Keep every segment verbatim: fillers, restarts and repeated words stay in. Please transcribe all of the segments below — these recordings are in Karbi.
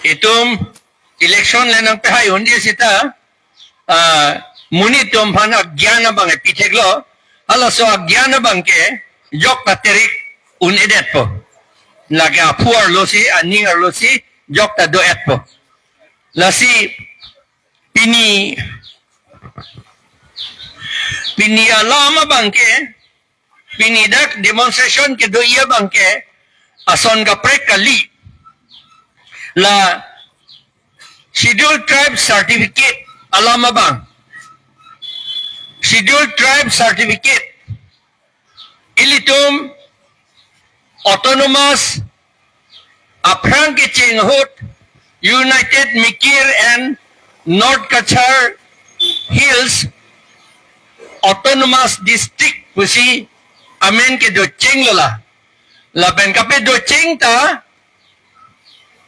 Itum election le nangpehai un-e seta, ah, monit atum aphan agyan abang epitheklo, halaso agyan abang ke jokta terik un-edetpo. Lake aphu arlosi, aning arlosi, jokta do-etpo. Lasi pini, pini alam abang ke, pini dak demonstration kedo-i abang ke, ason kaprek kali. La Scheduled Tribe Certificate alam abang. Scheduled Tribe Certificate. Ilitum autonomous aphrang kecheng ahut United Mikir and North Cachar Hills Autonomous District pusi amen kedochenglo la. Lapen kapedocheng ta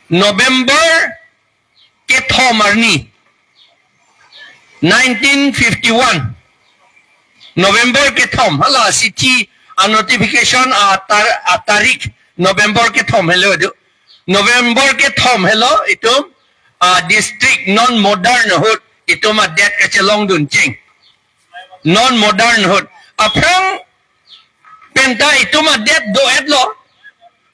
November kethom arni, nineteen fifty-one. November kethom, hala sithi a-notification atar-, atarik November kethom helo do. November kethom helo itum a-district non modern ahut itum adet kachelongduncheng. Non modern ahut. Aphrang penta itum adet do-etlo.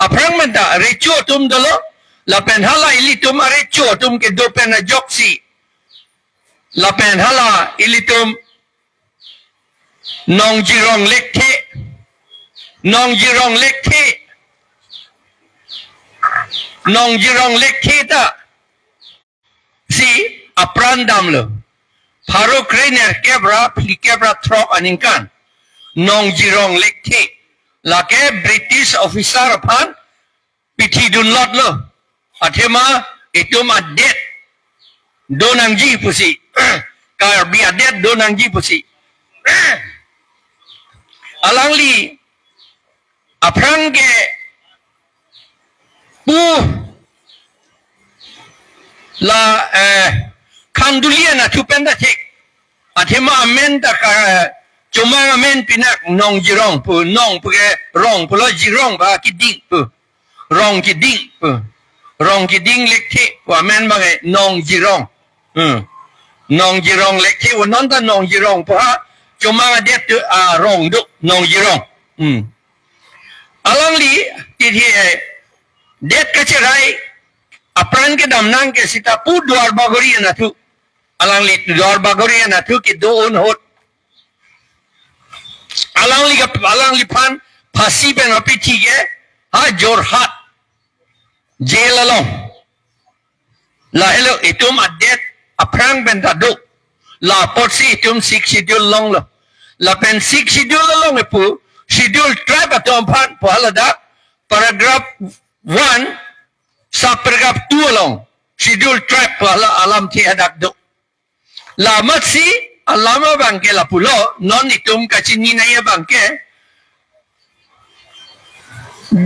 Aphrang penta recho atum dolo. Lapen hala ilitum arecho atum kedo pen ajoksi. Lapen hala ilitum Nongjirong Lekthe. Nongjirong Lekthe. Nongjirong Lekthe ta si apran damlo. Pharo kre nerkep ra phlikep ra throk aningkan. Nongjirong Lekthe. Lake British officer aphan pithidunlotlo. Athema itum adet do nangji pusi. Karbi adet do nangji pusi. Alangli aphrang kepu la, eh, Khanduli anatthu penta thek. Athema amen ta ka, chomang amen pinak Nongjirong pu, nong pu ke rong pulo, jirong ba keding pu. Rong keding pu. Rong keding Lekthe pu amen abang ke Nongjirong. Hmm. Nongjirong Lekthe pu, non ta Nongjirong pu ha. Chomang adet tu, ah, rong do Nongjirong. Hmm. Alangli titi, eh, det kacherai apran kedam nang ke seta pu Duar Bagori anatthu. Alangli Duar Bagori anatthu kedo-un ahut. Alangli ke, alangliphan phasi pen apithi ke ha Jorhat jail along. Lahelo itum adet aphrang penta do. La apotsi itum Sixth Schedule longlo. Lapen Sixth Schedule along epu Scheduled Tribe atum aphan pu hala dak paragraph one, subparagraph two along Scheduled Tribe pu hala alamthe hadak do. La amatsi alam abang ke lapulo, non itum kachini nangji abang ke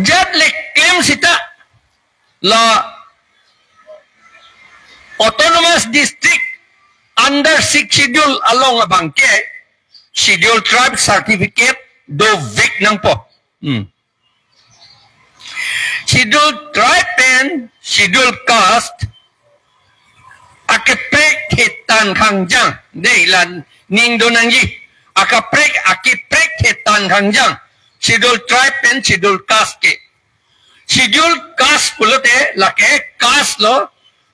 jat le klem seta la Autonomous District under Sixth Schedule along abang ke Scheduled Tribe Certificate dovek nangpo. Hmm. Scheduled Tribe pen Scheduled Caste akaprek thetan khangjang. Dei, la ning do nangji. Akaprek, akaprek thetan khangjang. Scheduled Tribe pen Scheduled Caste ke. Scheduled Caste pulote lake caste lo,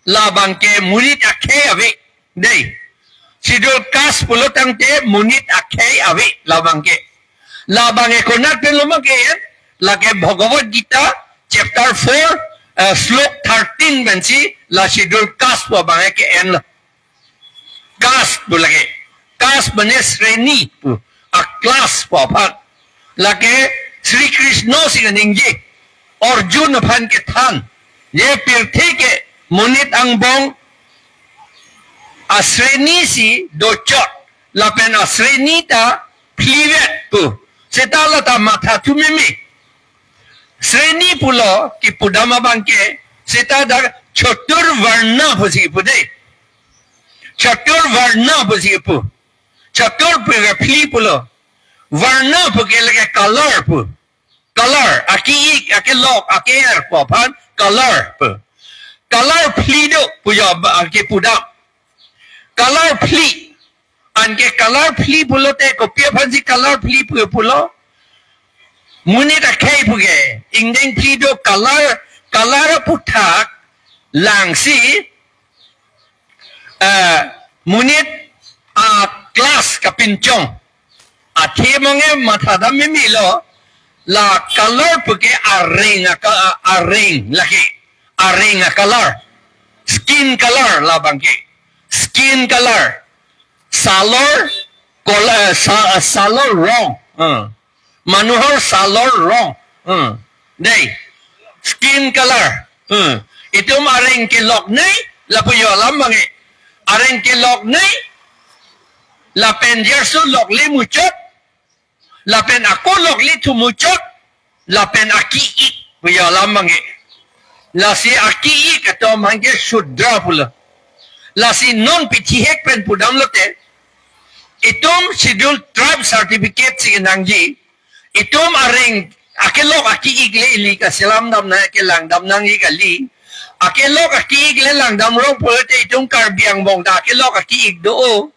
labang ke monit akhei ave. Dei. Scheduled Caste pulo tangte monit akhei ave labang ke. Labang ke konat pen lo ma ke en, lake Bhagavad Gita chapter four, eh, slok thirteen pensi la Scheduled Caste pu abang ke en lo. Caste pu lake. Caste mane sreni pu, a-class pu aphan. Lake Sri Krishna si kaningje, Arjun aphan kethan. Je pirthe ke monit angbong asreni si dochot. Lapen asreni ta phlivet pu. Seta la ta mathathu meme. Sreni pulo kipudam abang ke, seta dak Chatur Varna pusi kipu dei. Chatur Varna pusi kipu. Chatur pu ke phli pulo. Varna pu ke lake color pu. Color, ake-ik, akelok, ake-er pu aphan color pu. Color phli do, pujo, anke pudam. Color phli. Anke color phli pulote, kopi aphansi color phli pu pulo. Monit akhei puke, ingdeng phli do color, color aputhak langsi, eh, monit a-class kapinchong. Athe mangke mathadam mimi lo, la color puke areng aka, areng lake, areng a-color, skin color labangke, skin color, salor, color, sa-, salor rong, hmm. Manuhor salor rong, hmm. Dei, skin color, hmm. Itum areng kelok nei, lapu jo alam bang ke. Areng kelok nei, lapen jerso lokle muchot, lapen ako lokle thu muchot, lapen aki-ik, pujo alam bang ke. Lasi aki-ik atum bang ke Shudra pulo. Lasi non pithihek pen pudam lote, itum Scheduled Tribe certificate si nangji, itum areng akelok aki-ik le ili kaselam dam nang, kelang dam nangji kali. Akelok aki-ik le lang dam rong pulote itum Karbi angbong ta akelok aki-ik do.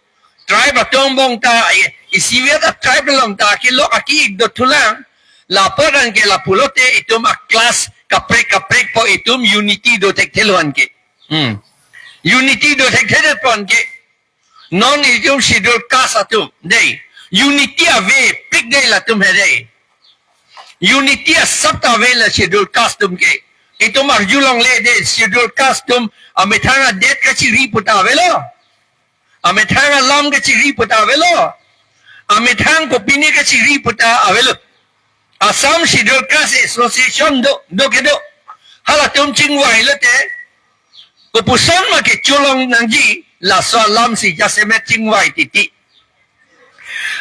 Tribe atum angbong ta, i-, isivet a-tribe along ta akelok aki-ik do thulang. Lapu anke lapulote itum a-class kaprek kaprek po, itum unity do thekthe lo anke. Hmm. Unity do thekthe det po anke. Non itum Scheduled Caste atum dei, unity avepik dei latum he dei. Unity asap ta ave la Scheduled Caste atum ke. Itum arjulongle dei, Scheduled Caste atum amethang adet kachiri puta avelo. Amethang alam kachiri puta avelo. Amethang kopine kachiri puta avelo. Assam Scheduled Caste Association do, do kedo. Halatum chingvai lote, kopuson ma kecholong nangji, laso alam si jasemet chingvai titi.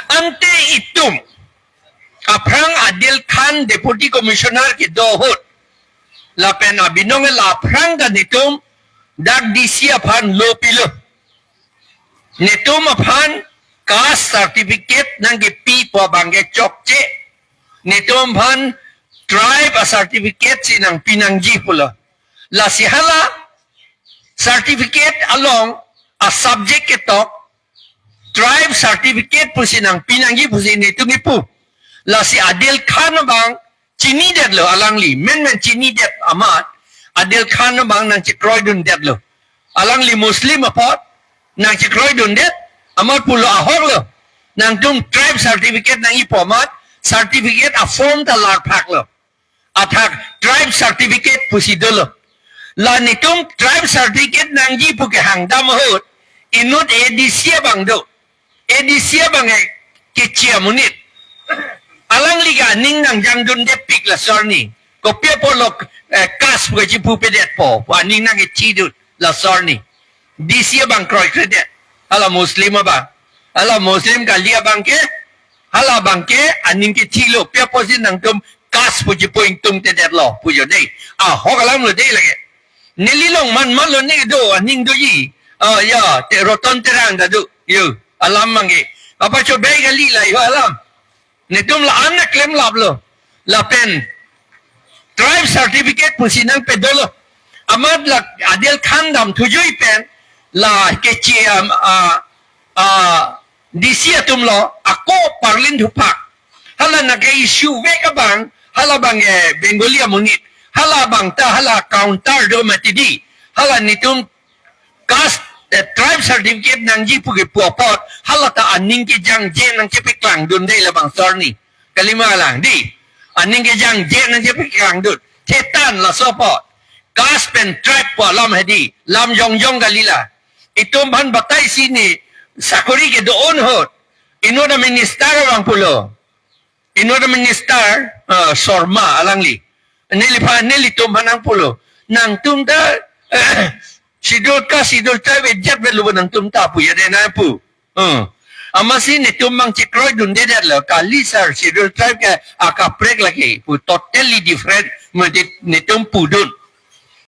Ante itum aphrang Adil Khan Deputy Commissioner kedo ahut, lapen abinong la aphrang ta netum dak D C aphan lo pilo. Netum aphan caste certificate nangkepi pu abang ke chokche. Netum aphan tribe a-certificate si nangpi nangji pulo. Lasi hala certificate along a-subject ketok tribe certificate pusi nangpi nangji pusi netum kipu. Lasi Adil Khan abang chinidetlo alangli, menmen chinidet amat, Adil Khan abang nangchekroidundetlo. Alangli Muslim apot nangchekroidundet, amat pulo ahoklo. Nangtum tribe certificate nangkipu amat, certificate a-form ta larphaklo. Athak tribe certificate pusi dolo. La netum tribe certificate nangji pu kehang dam ahut, inut A D C abang do. A D C abang ke kechi amonit. Alangli ke aning nangjangdundepik laso arni. Kopi apotlo, eh, caste pu kachipupedet po, pu aning nangkechidun laso arni. D C abang kroikredet. Hala Muslim abang. Hala Muslim kali abang ke. Hala abang ke aning kechilo. Pi apotsi nangtum caste pu chipu ingtungtedetlo pujo dei. Ahok alamlo dei lake. Neli long man man lo ne do, aning doji. Oh, ya, te Roton Terang ta do. Yo, alam abang ke. Apa chobai kali la yo alam. Netum la-an naklemlaplo. Lapen tribe certificate pusi nangpedolo. Amat la Adil Khan damthuji pen la kechi am, a, a, D C atumlo, ako parlin thupak. Hala nangke-issue vek abang, hala abang, eh, Bengali amonit. Hala abang ta, hala counter do mati dei. Hala netum caste, eh, tribe certificate nangji pu kipu apot, hala ta aning kejangje nangchepaklangdun dei labangso arni. Kalima lang dei. Aning kejangje nangchepaklangdun. Thetan laso apot. Caste pen tribe pu alam he dei. Lam jongjong kali la. Itum aphan batai si ne sakori kedo-an ahut. Inut a-minister abang pulo. Inut a-minister, ah, Sharma alangli. Neliphan, nelitum aphan nangpulo. Nangtum ta, Scheduled Caste, Scheduled Tribe ejat velo nangtum ta pu ya dei nangpu. Hmm. Amatsi netum abang chekroidundedetlo. Kali sir, Scheduled Tribe ke akaprek lake. Pu totally different. Mati netum pudun.